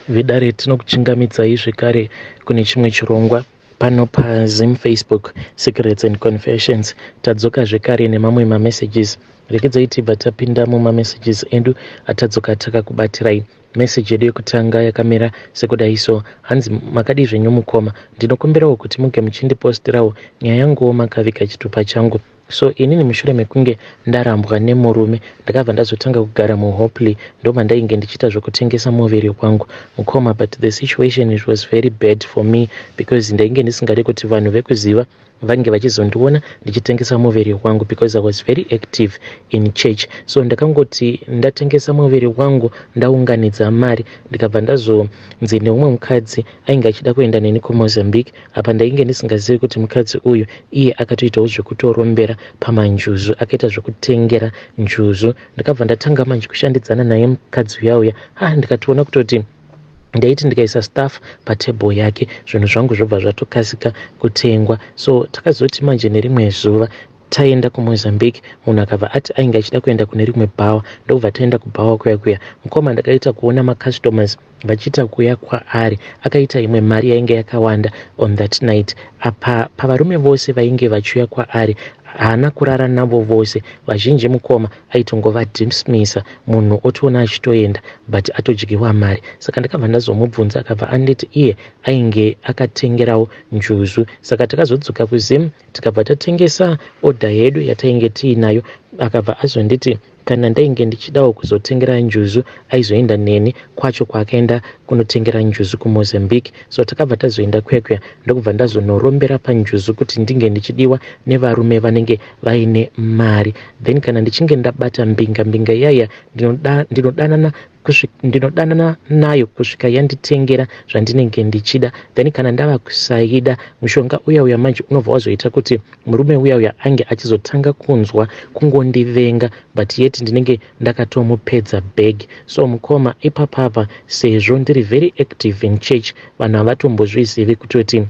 Vedare, tinokuchingamidzai zvekare kune chimwe chirongwa pano paZim Facebook Secrets and Confessions. Tadzoka zvekare nemamwe mamessages. Rekedzai tibva tapinda mumamessages edu atadzoka takakubatirai. Message yedu yekutanga yakamira sekudai so: hanzi, "Makadii zvenyu mukoma? Ndinokumbirawo kuti muge muchindipostirawo nyaya yanguwo makaviga chitupa changu. So inini mushure mekunge ndarambwa nemurume, ndakabva ndazotanga kugara muHopley. Ndomandainge ndichiita zvekutengesa muviri wangu, mukoma. But the situation, it was very bad for me because ndainge ndisingadi kuti vanhu vekuziva vange vachizondiona ndichitengesa muviri wangu because I was very active in church. So ndakangoti ndatengesa muviri wangu, ndaunganidza mari, ndikabva ndazonzi neumwe mukadzi ainge achida kuenda neni kuMozambique. Apa ndainge ndisingazivi kuti mukadzi uyu iye akatoitawo zvekutorombera pamanjuzu, akaita zvekutengera njuzu. Ndakabva ndatanga manje kushandidzana naye mukadzi uya uya. Ah, ndikatoona kutoti ndaiti ndikaisa stuff patable yake, zvinhu zvangu zvobva zvatokasika kutengwa. So takazoti manje nerimwe zuva taenda kuMozambique, munhu akabva ati ainge achida kuenda kune rimwe bhawa. Ndokubva taenda kubhawa kuya kuya, mukoma. Ndakaita kuona macustomers vachiita kuya kwaari. Akaita imwe mari yainge yakawanda on that night. Apa pavarume vose vainge vachiuya kwaari, haana kurara navo vose. Vazhinji, mukoma, aitongovadismissa, munhu otoona achitoenda, but atodyiwa mari. Saka ndakabva ndazomubvunza, akabva anditi iye ainge akatengerawo njuzu. Saka takazodzoka kuZim, tikabva tatengesa order yedu yatainge tiinayo. Akabva azonditi kana ndainge ndichidawo kuzotengera njuzu, aizoenda neni kwacho kwaakaenda kunotengera njuzu kuMozambique. So takabva tazoenda kwekwe, ndokubva ndazonorombera panjuzu kuti ndinge ndichidiwa nevarume vanenge vaine mari. Then kana ndichinge ndabata mbinga, mbinga iyaya ndinodanana ndinodanana nayo kusvika yanditengera zvandinenge ndichida. Then kana ndava kusaida, mushonga uya uya manje unobva wazoita kuti murume uya uya ange achizotanga kunzwa kungondivenga, but yet ndinenge ndakatomupedza bag. So mukoma, ipapapa sezvo ndiri very active in church, vanhu havatombozvizivi kutoti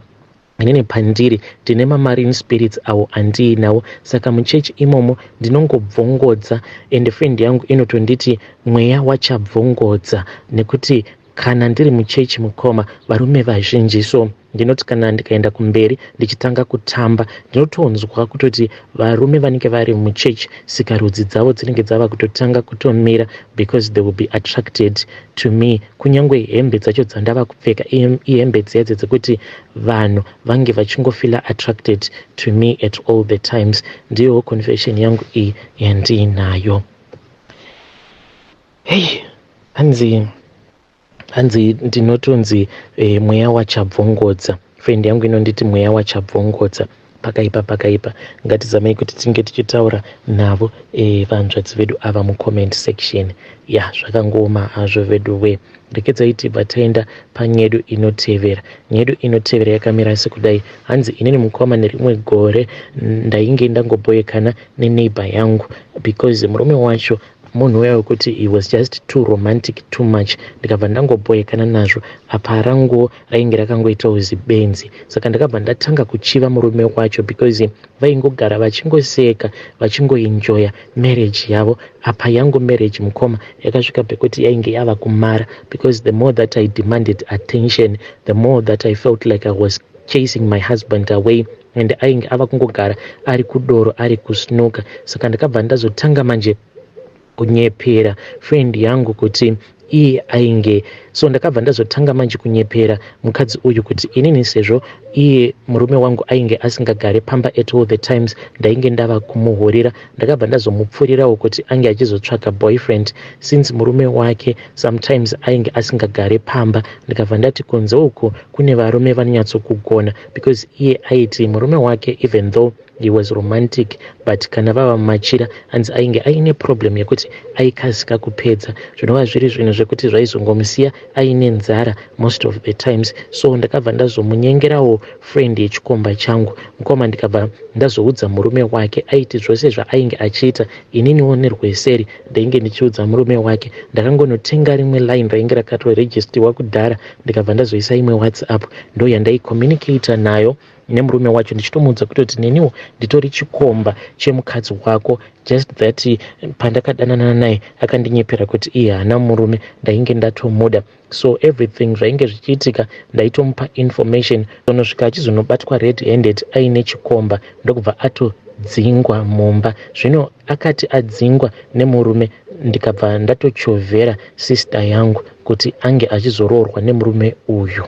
inini pandiri ndine mamarine spirits awo andiinawo. Saka muchechi imomo ndinongobvongodza, and friend yangu inotonditi mweya wachabvongodza, nekuti kana ndiri muchechi, mukoma, varume vazhinji, so ndinoti kana ndikaenda kumberi ndichitanga kutamba, ndinotonzwa kutoti varume vanenge vari muchechi, sikarudzi dzavo dzinenge dzava kutotanga kutomira because they will be attracted to me. Kunyange hembe dzacho dzandava kupfeka, ihembe dziya dzekuti vanhu vange vachingofeela attracted to me at all the times. Ndiyo confession yangu iyi yandiinayo. Hei, hanzi ndinotonzi mweya wachabvongodza. Friend yangu inonditi mweya wachabvongodza. Pakaipa, pakaipa. Ngatizamei kuti tinge tichitaura navo vanzvadzi vedu ava mucomment section. Ya, zvakangooma hazvo vedu we. Rekedzai tibva taenda panyedu inotevera. Nyedu inotevera yakamira sekudai: hanzi, "Inini mukoma, nerimwe gore ndainge ndangobhoyekana neneighbor yangu because murume wacho munhu uya wekuti he was just too romantic, too much. Ndikabva ndangobhoyekana nazvo. Apa ranguwo rainge rakangoitawo zibenzi. Saka ndakabva ndatanga kuchiva murume wacho because vaingogara vachingoseka, vachingoenjoya marriage yavo. Apa yangu marriage, mukoma, yakasvika pekuti yainge yava kumara because the more that I demanded attention, the more that I felt like I was chasing my husband away, and ainge ava kungogara ari kudoro, ari kusnoka. Saka ndakabva ndazotanga manje kunyepera friend yangu kuti iye ainge, so ndakabva ndazotanga manje kunyepera mukadzi uyu kuti inini, sezvo iye murume wangu ainge asingagari pamba at all the times, ndainge ndava kumuhurira. Ndakabva ndazomupfurirawo kuti ange achizotsvaka boyfriend since murume wake sometimes ainge asingagari pamba. Ndikabva ndati kunze uku kune varume vanonyatsokugona, because iye aiti murume wake, even though he was romantic, but kana vava mumachira, hanzi ainge aine problem yekuti aikasika kupedza, zvinova zviri zvinhu zvekuti zvaizongomusiya aine nzara most of the times. So ndakabva ndazomunyengerawo friend yechikomba changu, mukoma. Ndikabva ndazoudza murume wake. Aiti zvose zvaainge achiita, ininiwo nerweseri ndainge ndichiudza murume wake. Ndakangonotenga rimwe line rainge rakatoregistiwa kudhara, ndikabva ndazoisa imwe WhatsApp, ndo yandaicommunicata nayo. nemurume wacho ndichitomuudza kutoti neniwo nditori chikomba chemukadzi wako, just that pandakadanana naye akandinyepera kuti iye haana murume, ndainge ndatomuda. So everything zvainge zvichiitika ndaitomupa information. Unosvika achizonobatwa red handed aine chikomba, ndokubva atodzingwa mumba. Zvino akati adzingwa nemurume, ndikabva ndatochovhera sister yangu kuti ange achizoroorwa nemurume uyu.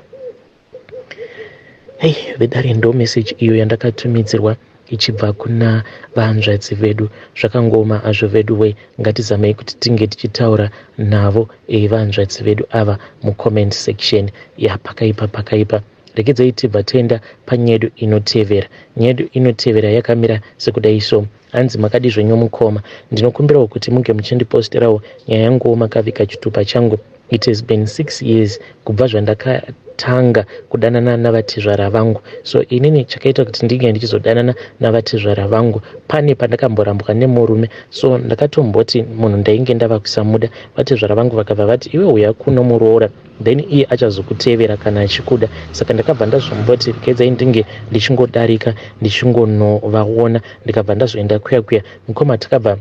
Hei vedare, ndo message iyo yandakatumidzirwa ichibva kuna vahanzvadzi vedu. Zvakangoma hazvo vedu we. Ngatizamei kuti tinge tichitaura navo vahanzvadzi vedu ava mucomment section. Yapakaipa, pakaipa. Regedzai tibva toenda panyedu inotevera. Nyedu inotevera yakamira sekudai so. Hanzi, "Makadi zvenyu mukoma? Ndinokumbirawo kuti munge muchindiposterawo nyaya yanguwo makaviga chitupa changu. It has been 6 years kubva zvandakatanga kudanana navatezvara vangu. So inini chakaita kuti ndinge ndichizodanana navatezvara vangu, pane pandakamborambwa nemurume. So ndakatomboti munhu ndainge ndava kusamuda. Vatezvara vangu vakabva vati, 'Iwe uya kuno muroora, then iye achazokutevera kana achikuda.' Saka ndakabva ndazomboti regedzai ndinge ndichingodarika ndichingonovaona. Ndikabva ndazoenda kuya kuya mukoma. Takabva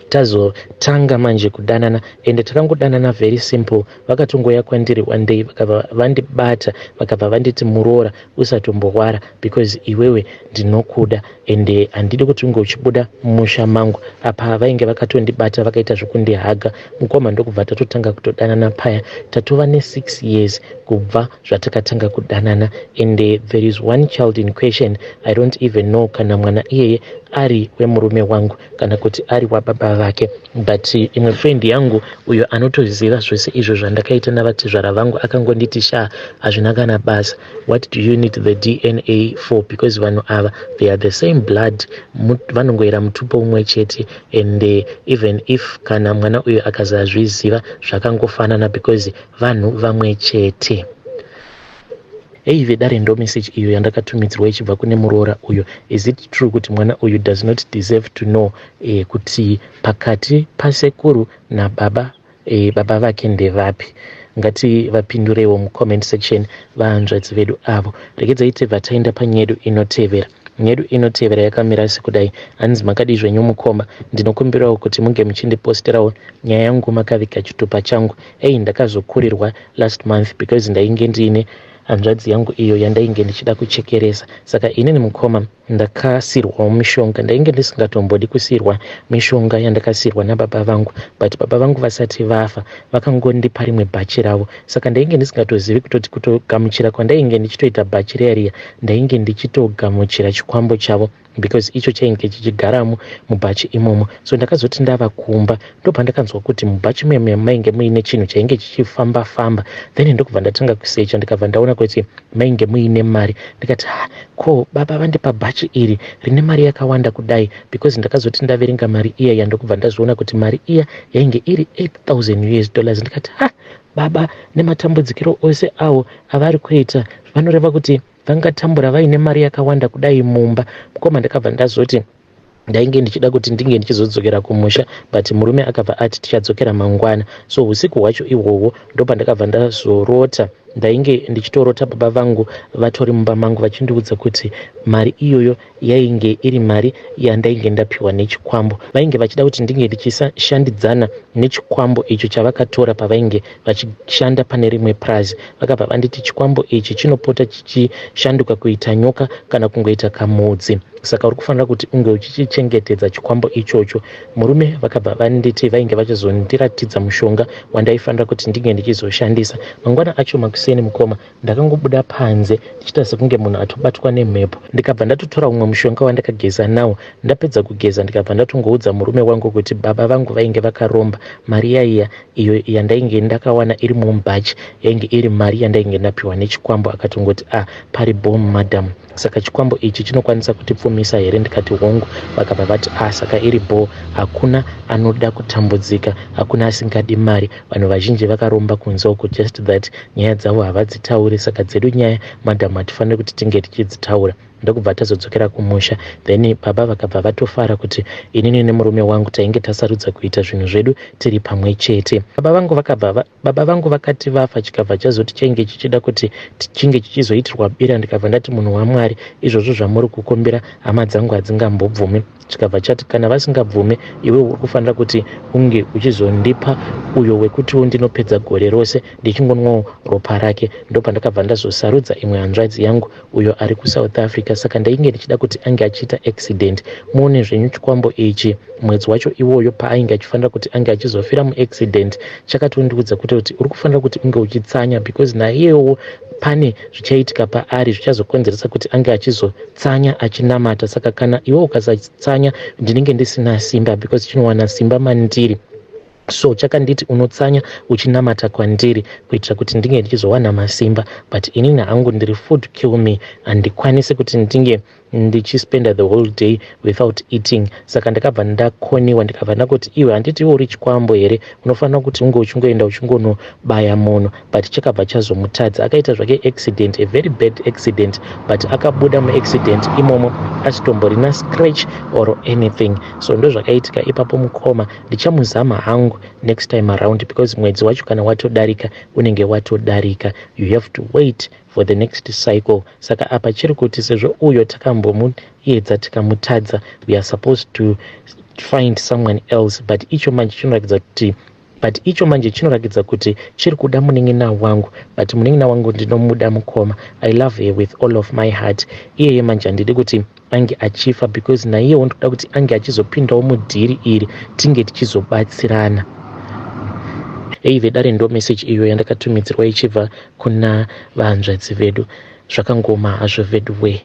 tazotanga manje kudanana, ende takangodanana very simple. Vakatongoya kwandiri one day, vakabva vandibata, vakabva vanditi, 'Muroora, usatomborwara because iwewe ndinokuda, ende handidi kuti unge uchibuda mumusha mangu.' Apa vainge vakatondibata, vakaita zvekundihaga mukoma, ndokubva tatotanga kutodanana paya. Tatova ne6 years kubva zvatakatanga kudanana, ende there is one child in question. I don't even know kana mwana iyeye ari wemurume wangu kana kuti ari wababa vake. But imwe friend yangu uyo anotoziva zvose izvo zvandakaita navatezvara vangu akangonditi, 'Sha, hazvina kana basa. What do you need the DNA for? Because vanhu ava, they are the same blood, vanongoera mutupo umwe chete, and even if kana mwana uyu akazazviziva, zvakangofanana because vanhu vamwe chete.'" Ei vedare, ndo message iyo yandakatumidzirwa ichibva kune muroora uyo. Is it true kuti mwana uyu does not deserve to know kuti pakati pasekuru nababa baba vake ndevapi? Ngativapindurewo mucomment section vahanzvadzi vedu avo. Regedzai tibva taenda panyedu inotevera. Nyedu inotevera yakamira sekudai. Hanzi, "Makadi zvenyu mukoma? Ndinokumbirawo kuti munge muchindiposterawo nyaya yangu makaviga chitupa changu. Ei, ndakazokurirwa last month because ndainge ndiine hanzvadzi yangu iyo yandainge ndichida kuchekeresa. Saka inini mukoma ndakasirwawo mishonga. Ndainge ndisingatombodi kusirwa mishonga yandakasirwa nababa vangu, but baba vangu vasati vafa vakangondipa rimwe bhachi ravo. Saka ndainge ndisingatozivi kutoti kutogamuchira kwandainge ndichitoita bhachi riya riya, ndainge ndichitogamuchira chikwambo chavo, because icho chainge chichigaramo mubhachi imomo. So ndakazoti ndava kumba, ndopandakanzwa kuti mubhachi meme mainge muine chinhu chainge chichifamba famba. Then ndokubva ndatanga kusecha, ndikabva ndaona kuti mainge muine mari. Ndikati, 'Ha, ko baba vandipa bhachi iri rine mari yakawanda kudai?' Because ndakazoti ndaverenga mari iya, yandokubva ndazoona kuti mari iya yainge iri 8000 US dollars. Ndikati, 'Ha, baba nematambudzikiro ose awo avari kuita, vanoreva kuti vangatambura vaine mari yakawanda kudai mumba?' Mukoma, ndakabva ndazoti ndainge ndichida kuti ndinge ndichizodzokera kumusha, but murume akabva ati tichadzokera mangwana. So usiku hwacho ihwohwo ndopandakabva ndazorota. Ndainge ndichitorota baba vangu vatori mumba mangu vachindiudza kuti mari iyoyo yainge iri mari yandainge ndapiwa nechikwambo. Vainge vachida kuti ndinge ndichishandidzana nechikwambo icho chavakatora pavainge vachishanda pane rimwe purazi. Vakabva vanditi chikwambo ichi chinopota chichishanduka kuita nyoka kana kungoita kamudzi, saka uri kufanira kuti unge uchichichengetedza chikwambo ichocho. Murume vakabva vanditi vainge vachizondiratidza mushonga wandaifanira kuti ndinge ndichizoshandisa mangwana acho makuseni. Mukoma, ndakangobuda panze ndichiita sekunge munhu atobatwa nemhepo, ndikabva ndatotora umwe mushonga wandakageza nawo. Ndapedza kugeza, ndikabva ndatongoudza murume wangu kuti baba vangu vainge vakaromba. Mari yaiya iyo yandainge ndakawana iri mubhachi yainge iri mari yandainge ndapiwa nechikwambo. Akatongoti, 'A ah, pari bom madam, saka chikwambo ichi chinokwanisa kutipfumisa here?' Ndikati, 'Hongu.' Vakabva vati, 'A ah, saka iri bo. Hakuna anoda kutambudzika, hakuna asingadi mari. Vanhu vazhinji vakaromba kunze uko, just that nyaya dzavo havadzitauri. Saka dzedu nyaya, madam, hatifaniri kuti tinge tichidzitaura.' Ndokubva tazodzokera kumusha then baba vakabva vatofara kuti inini nemurume wangu tainge tasarudza kuita zvinhu zvedu tiri pamwe chete. Baba vangu vakabva baba vangu vakati vafa chikabva chazoti chainge chichida kuti chinge chichizoitirwa bira ndikabva ndati munhu waMwari izvozvo zvamuri kukumbira hama dzangu hadzingambobvumi. Chikabva chati kana vasingabvume iwe uri kufanira kuti unge uchizondipa uyo wekutiwo ndinopedza gore rose ndichingonwawo ropa rake. Ndopandakabva ndazosarudza imwe hanzvadzi yangu uyo ari kuSouth Africa saka ndainge ndichida kuti ange achiita accident. Muone zvenyu chikwambo ichi mwedzi wacho iwoyo paainge achifanira kuti ange achizofira muaccident chakatondiudza kutoti uri kufanira kuti unge uchitsanya because naiyewo pane zvichaitika paari zvichazokonzeresa kuti ange achizotsanya achinamata saka kana iwe ukasatsanya ndinenge ndisina simba because chinowana simba mandiri so chakanditi unotsanya uchinamata kwandiri kuitira kuti ndinge ndichizowana masimba but inini hangu ndiri food kill me handikwanisi kuti ndinge ndichispenda the whole day without eating saka ndakabva ndakoniwa ndikabva ndakuti iwe handiti iwe uri chikwambo here unofanira kuti unge uchingoenda uchingonobaya munhu but chakabva chazomutadza akaita zvake accident a very bad accident but akabuda muaccident imomo asitomborina scratch or anything so ndozvakaitika ipapo mukoma ndichamuzama hangu next time around because mwedzi wacho kana watodarika unenge watodarika you have to wait for the next cycle saka apa chiri kuti sezvo uyo takambomuedza tikamutadza we are supposed to find someone else but icho manje chinoratidza kuti but icho manje chinoratidza kuti chiri kuda munin'ina wangu but munin'ina wangu ndinomuda mukoma i love her with all of my heart iyeye manje handidi kuti ange achifa because naiyewo ndoda kuti ange achizopindawo mudhiri iri tinge tichizobatsirana ei vedare ndo message iyo yandakatumidzirwa ichibva kuna vahanzvadzi vedu zvakangoma hazvo vedu we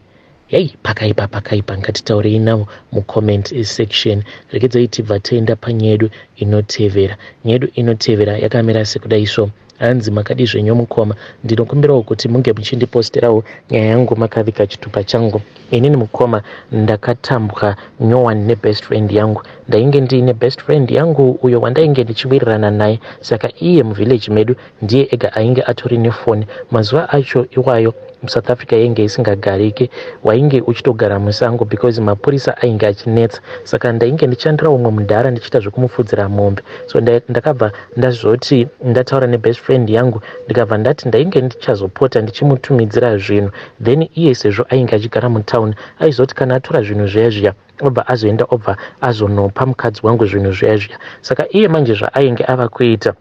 hei pakaipa pakaipa ngatitaurei navo mucomment section regedzai tibva taenda panyedu inotevera nyedu inotevera yakamira sekudai so hanzi makadi zvenyu mukoma ndinokumbirawo kuti munge muchindiposterawo nyaya yangu makaviga chitupa changu inini mukoma ndakatambwa nyowani nebest friend yangu ndainge ndiine best friend yangu uyo wandainge ndichiwirirana naye saka iye muvillage medu ndiye ega ainge atori nefoni mazuva acho iwayo musouth africa yainge isingagariki wainge uchitogara musango because mapurisa ainge achinetsa saka ndainge ndichandira umwe mudhara ndichiita zvekumufudzira mombe so ndakabva ndazoti ndataura nebest friend yangu ndikabva ndati ndainge ndichazopota ndichimutumidzira zvinhu then iye sezvo ainge achigara mutown aizoti kana atora zvinhu zviya zviya obva azoenda obva azonopa mukadzi wangu zvinhu zviya zviya saka iye manje zvaainge ava kuita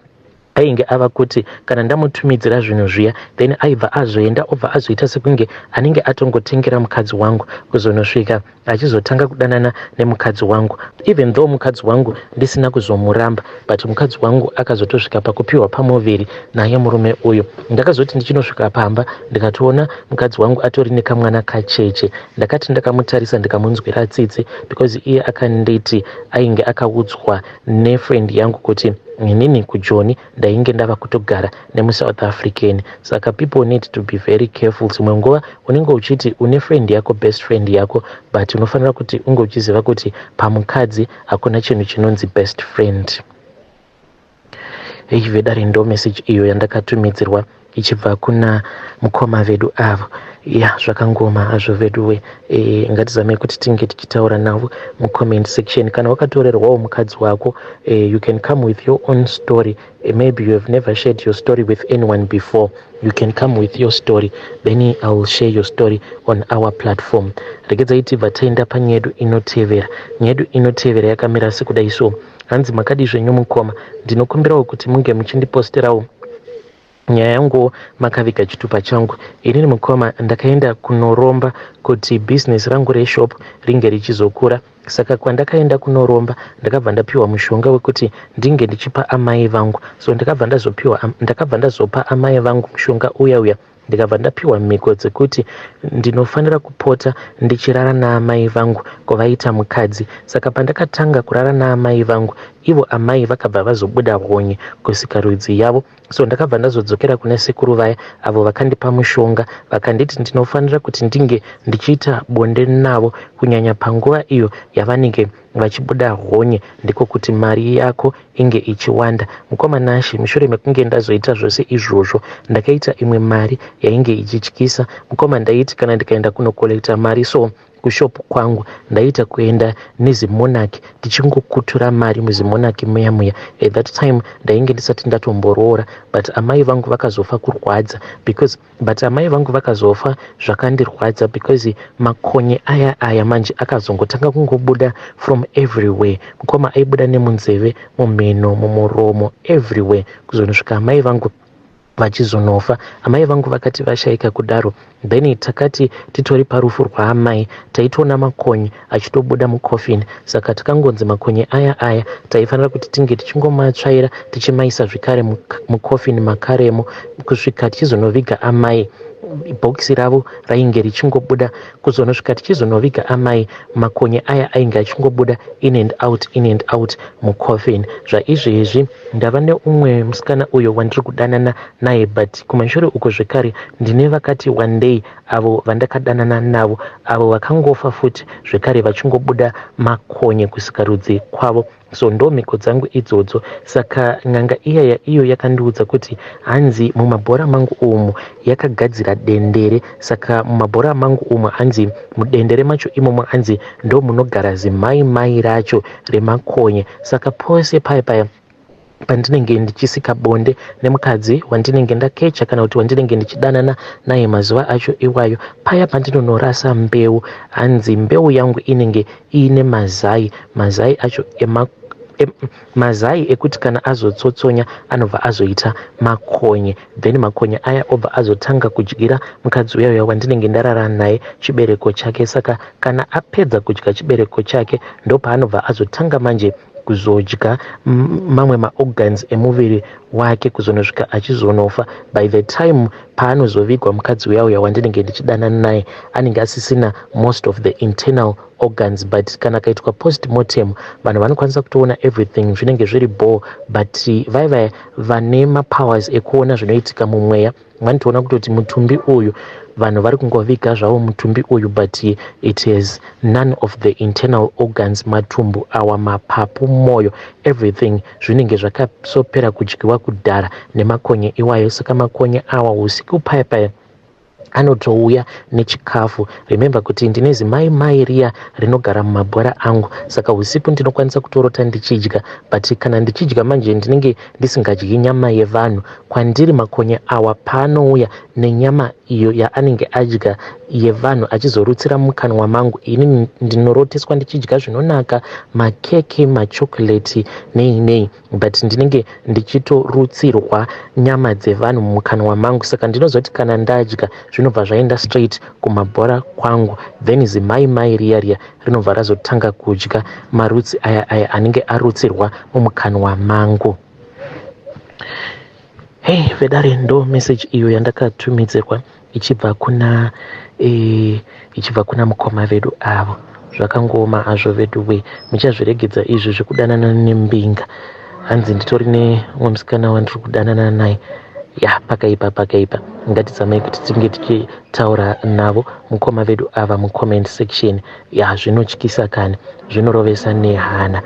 ainge ava kuti kana ndamutumidzira zvinhu zviya then aibva azoenda obva azoita sekunge anenge atongotengera mukadzi wangu kuzonosvika achizotanga kudanana nemukadzi wangu even though mukadzi wangu ndisina kuzomuramba but mukadzi wangu akazotosvika pakupiwa pamuviri naye murume uyu ndakazoti ndichinosvika pamba ndikatoona mukadzi wangu atori nekamwana kacheche ndakati ndakamutarisa ndikamunzwira tsitsi because iye akanditi ainge akaudzwa nefriend yangu kuti inini kujoni ndainge ndava kutogara nemusouth african saka people need to be very careful dzimwe nguva unenge uchiti une friend yako best friend yako but unofanira kuti unge uchiziva kuti pamukadzi hakuna chinhu chinonzi best friend ei vedare ndo message iyo yandakatumidzirwa ichibva kuna mukoma vedu avo ya zvakangoma hazvo veduwe e, ngatizamei kuti tinge tichitaura navo mucomment section kana wakatorerwawo mukadzi wako e, you can come with your own story e, maybe you have never shared your story with anyone before you can come with your story then i will share your story on our platform regedzai tibva taenda panyedu inotevera nyedu inotevera yakamira sekudai so hanzi makadi zvenyu mukoma ndinokumbirawo kuti munge muchindiposterawo nyaya yanguwo makaviga chitupa changu inini mukoma ndakaenda kunoromba kuti bhizinesi rangu reshop ringe richizokura saka kwandakaenda kunoromba ndakabva ndapiwa mushonga wekuti ndinge ndichipa amai vangu so ndakabva ndazopiwa ndakabva ndazopa amai vangu mushonga uya uya ndikabva ndapiwa mhiko dzekuti ndinofanira kupota ndichirara naamai vangu kuvaita mukadzi saka pandakatanga kurara naamai vangu Ivo amai vakabva vazobuda honye kusikarudzi yavo. So ndakabva ndazodzokera kuna sekuru vaya avo vakandipa mushonga vakanditi ndinofanira kuti ndinge ndichiita bonde navo kunyanya panguva iyo yavanenge vachibuda honye ndiko kuti mari yako inge ichiwanda. Mukoma Nashe, mushure mekunge ndazoita zvose izvozvo ndakaita imwe mari yainge ichityisa. Mukoma ndaiti kana ndikaenda kunokolekta mari so kushop kwangu ndaiita kuenda nezimonaki tichingokutura mari muzimonaki muya muya. At that time ndainge ndisati ndatomboroora but amai vangu vakazofa kurwadza because but amai vangu vakazofa zvakandirwadza because makonye aya aya manje akazongotanga kungobuda from everywhere. Mukoma aibuda nemunzeve, mumhino, mumuromo, everywhere kuzonosvika amai vangu vachizonofa. Amai vangu vakati vashaika kudaro then takati titori parufu rwaamai taitoona makonye achitobuda mucoffin saka takangonzi makonye aya aya taifanira kuti tinge tichingomatsvaira tichimaisa zvekare mucoffin makaremo kusvika tichizonoviga amai. Bhokisi ravo rainge richingobuda kuzonosvika tichizonoviga amai makonye aya ainge achingobuda in and out, in and out mucoffin. Zvaizvezvi ndava neumwe musikana uyo wandiri kudanana naye but kumashure uko zvekare ndine vakati wandei avo vandakadanana navo avo vakangofa futi zvekare vachingobuda makonye kusikarudzi kwavo. So ndo mhiko dzangu idzodzo. Saka n'anga iyaya iyo yakandiudza kuti hanzi mumabhora mangu umu yakagadzira dendere. Saka mumabhora mangu umu hanzi mudendere macho imomo hanzi ndo munogara zimai mai racho remakonye. Saka pose paya paya pandinenge ndichisika bonde nemukadzi wandinenge ndakecha kana kuti wandinenge ndichidanana naye mazuva acho iwayo, paya pandinonorasa mbeu hanzi mbeu yangu inenge iine mazai, mazai acho ema mazai ekuti kana azotsotsonya anobva azoita makonye, then makonye aya obva azotanga kudyira mukadzi uya uya wandinenge ndarara naye chibereko chake. Saka kana apedza kudya chibereko chake ndopaanobva azotanga manje kuzodya mamwe maorgans emuviri wake kuzonosvika achizonofa. By the time paanozovigwa mukadzi uya uya wandinenge ndichidanana naye anenge asisina most of the internal organs, but kana akaitwa post mortem vanhu vanokwanisa kutoona everything zvinenge zviri bho, but vaya vaya vane mapowers ekuona zvinoitika mumweya vanotoona kutoti mutumbi uyu vanhu vari kungoviga zvavo mutumbi uyu, but it has none of the internal organs, matumbu awa, mapapu, mwoyo, everything zvinenge zvakasopera kudyiwa kudhara nemakonye iwayo. Saka makonye awa usiku paya paya anotouya nechikafu. Remember kuti ndine zimai mai riya rinogara mumabhora angu, saka usiku ndinokwanisa kutorota ndichidya, but kana ndichidya manje ndinenge ndisingadyi nyama yevanhu. Kwandiri makonye awa paanouya nenyama iyo yaanenge adya yevanhu achizorutsira mukanwa mangu, ini ndinoroteswa ndichidya zvinonaka, makeke, machokoreti, nei nei, but ndinenge ndichitorutsirwa nyama dzevanhu mumukanwa mangu. Saka ndinozoti kana ndadya zvinobva zvaenda straight kumabhora kwangu, then zimai mai riya riya rinobva razotanga kudya marutsi aya aya anenge arutsirwa mumukanwa mangu. Hei vedare, ndo message iyo yandakatumidzirwa ichibva kuna mukoma vedu avo. Zvakangooma hazvo vedu we, muchazviregedza izvi zvekudanana nembinga. Hanzi nditori nemumwe musikana wandiri kudanana naye. Ya, pakaipa, pakaipa. Ngatizamei kuti tinge tichitaura navo mukoma vedu ava mucomment section. Ya, zvinotyisa kani, zvinorovesa nehana.